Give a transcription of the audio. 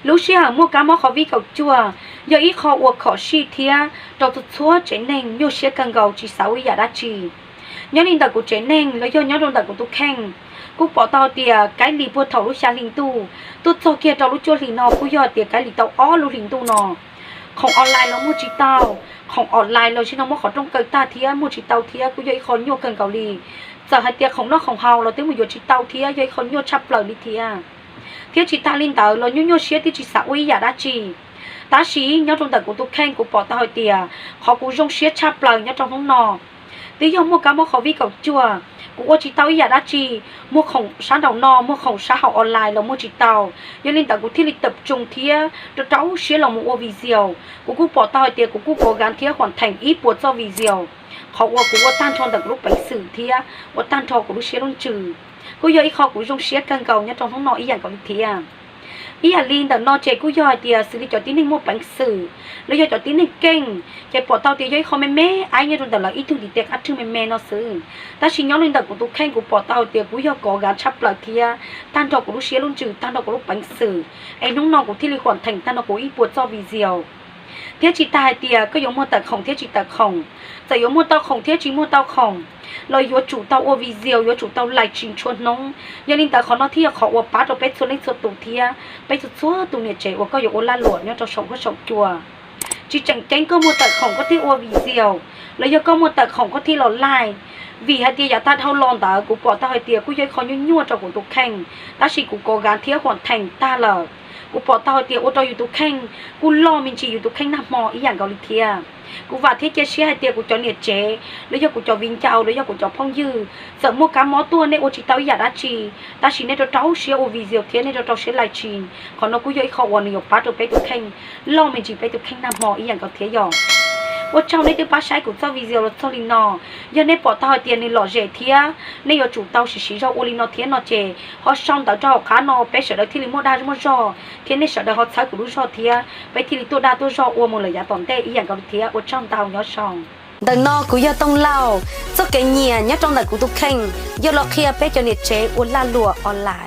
Lub sij hawm muaj kab mob covid kaum cuaj yog ib qho uas khom sij thiab rau txhua txhua tsev neeg nyuaj siab kawg nkaus tsis xav ua ib yam dab tsi. Nyob li ntawm kuv tsev neeg los yog nyob rau ntawm kuv tus kheej, kuj pom tau hais tias Kaiv Lis puag thaum lub xya hli ntuj tuaj txog kiag rau lub cuaj hli no kuj yog hais tias Kaiv Lis tau ob lub hli ntuj no. Khoom online los muaj tsis tau, khoom online los sim no muab qhov rooj kaw tag thiab muaj tsis tau thiab kuj yog ib qho nyuaj kawg nkaus li. Txawm hais tias khoom noj khoom haus los twb mus yuav tsis tau thiab yog ib qho nyuaj tshaj plaws li thiab. Thiab tsis tas li ntawd los nyuaj nyuaj siab thiab tsis xav ua ib yam dab tsi. Tab sis nyob rau ntawm kuv tus kheej kuv pom tau hais tias qhov kuv zoo siab tshaj plaws nyob rau hnub no twb yog muaj kab mob covid kaum cuaj, kuv ua tsis tau ib yam dab tsi, muaj khoom sab nraum no muaj khoom sab hauv online los muaj tsis tau. Yog li ntawd kuv thiaj li tawm tsoo thiab rau rau siab los mus ua video. Kuv kuj pom tau hais tias kuv kuj kov gav thiab huam theem ib puas txoj video. Qhov uas kuv ua tag nrho ntawm kuv lub peev xwm thiab ua tag nrho kuv lub siab lub ntsws kuj yog ib qho kuv zoo siab kawg nkaus nyob rau hnub no ib yam nkaus li thiab. Ib yam li ntawm no ces kuj yog hais tias xws li cov tib neeg muaj peev xwm los yog cov tib neeg keej ces pom tau tias yog ib qho me me aib nyob rau ntawm lawv ib tug ntiv tes qab rwg me me no xwb. Tab sis nyob li ntawm kuv tus kheej kuv pom tau hais tias kuv yog kov gav tshaj plaws thiab tag nrho kuv lub siab lub ntsws tag nrho kuv lub peev xwm, es hnub no kuv thiaj li huam theem tag nrho kuv ib puas txoj video. Thiab tsis tas hais tias koj yuav muag tawm khoom thiab tsis tawm khoom, txawm yuav muag tau khoom thiab tsis muag tau khoom los yuav tsum tau ua video, yuav tsum tau live stream tshua hnub. Yog li ntawd qhov no thiaj yog qhov uas pab rau peb txhua leej txhua tus thiab peb txhua txhua tus niam tsev uas koj yuav ua lag luam nyob rau saum huab saum cua. Tsis tseem ceeb koj muag tawm khoom koj thiaj ua video, los yog koj muag tawm khoom koj thiaj los live. Vim hais tias yav tag dhau los ntawd kuv pom tau hais tias kuj yog ib qho nyuaj nyuaj rau kuv tus kheej, tab sis kuv kov gav thiab huam theem tag lawm. Kuv pom tau hais tias ua rau yus tus kheej kuj loj me ntsis yus tus kheej nag hmo ib yam nkaus li thiab. Kuv vam thiab cia siab hais tias kuv cov niam tsev los yog kuv cov viv ncaus los yog kuv cov phooj ywg, txawm muaj kab mob tuaj nej ua tsis tau ib yam dab tsi, tab sis nej rau rau siab ua video thiab nej rau rau siab live stream, qhov no kuj yog ib qho uas nws yuav pab rau peb tus kheej loj me ntsis peb tus kheej nag hmo ib yam nkaus thiab yog. Ua tsaug nej twb pab saib kuv txoj video los txog li no. Yog nej pom tau hais tias nws lom zem thiab nej yuav tsum tau siv siv zog ua li no thiab no ces ho sau ntawv rau hauv qab no peb sawv daws thiaj li muaj dag muaj zog thiab nej sawv daws ho txhawb kuv lub zog thiab peb thiaj li tuaj dag tuaj zog ua mus lawm yav tom ntej ib yam nkaus li thiab. Ua tsaug ntau, nyob zoo. Ntawm no kuv yog Tooj Lauj, txoj kev nyiam nyob rau ntawm kuv tus kheej yog los qhia peb cov niam tsev ua lag luam online.